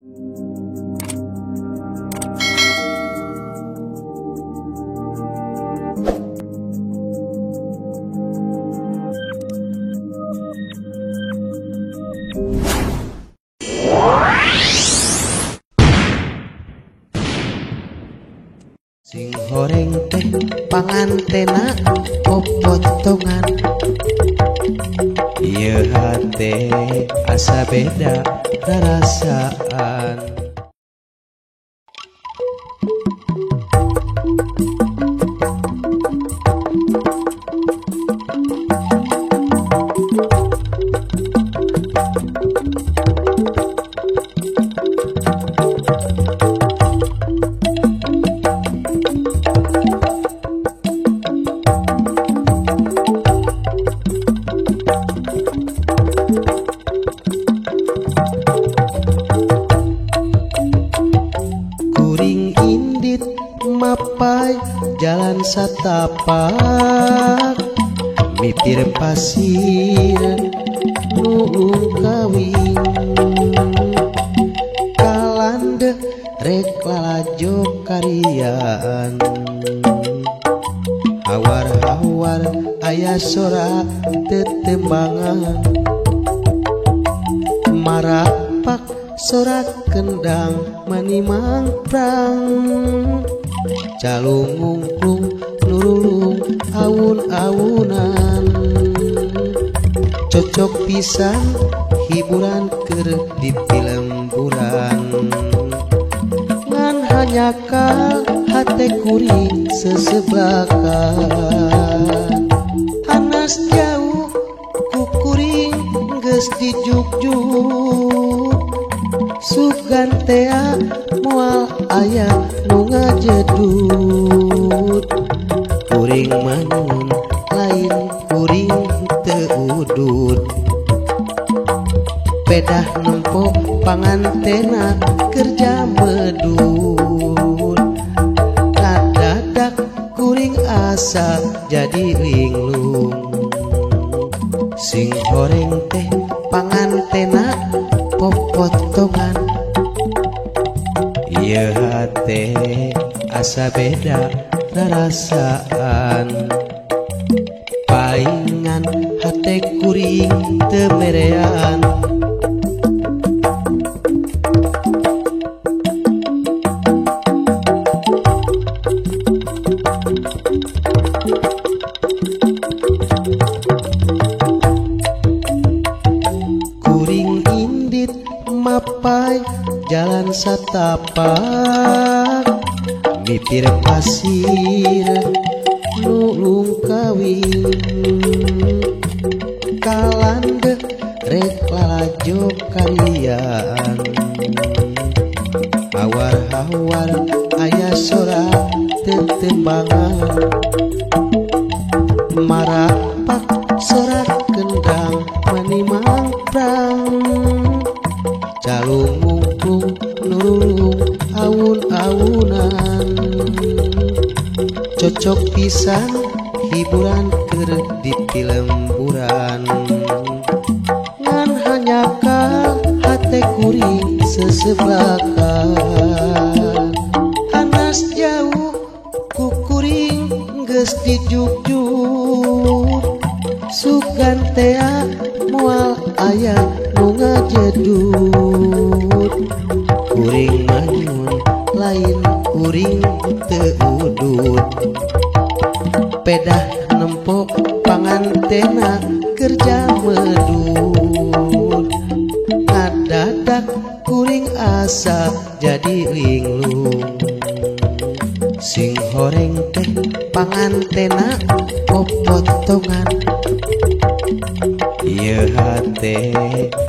Sing horeng teh pangantena popotongan, ieu hate asa beda rarasaan. Mapai jalan satapak, mipir pasir nu kawin, kalande rek lalajo karian, hawar-hawar aya sora tetembangan, marapak sora kendang manimang prang, calung ngungklung nurulung awun-awunan, cocok pisan hiburan keur di pilemburan, ngan hanyakal hate kuring seseblakan, hanas jauh ku kuring geus dijukjuk, sugan tea moal aya nu ngajedut, kuring manyun lain kuring teu udut, pedah nempo pangantena kerja medut, kadadak kuring asa jadi linglung. Sing horeng teh pangantena popotongan, ieu hate asa beda rarasaan, paingan hate kuring teu merean. Kuring indit mapai jalan satapak, mipir pasir nulung kawin, kalande rek lalajo karian, hawar-hawar aya sora tetembangan, marapak sora kendang manimang prang, calung ngungklung nurulung awun-awunan, cocok pisan hiburan keur di pilemburan, ngan hanyakal hate kuring seseblakan, hanas jauh ku kuring geus dijukjuk, sugan tea moal aya nu ngajedut, kuring manyun lain kuring teu udut, pedah nempo pangantena kerja medut, ngadadak kuring asa jadi linglung. Sing horeng teh pangantena popotongan, ieu hate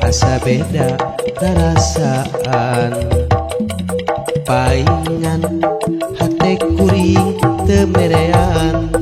asa beda rarasaan, paingan hate kuring teu merean.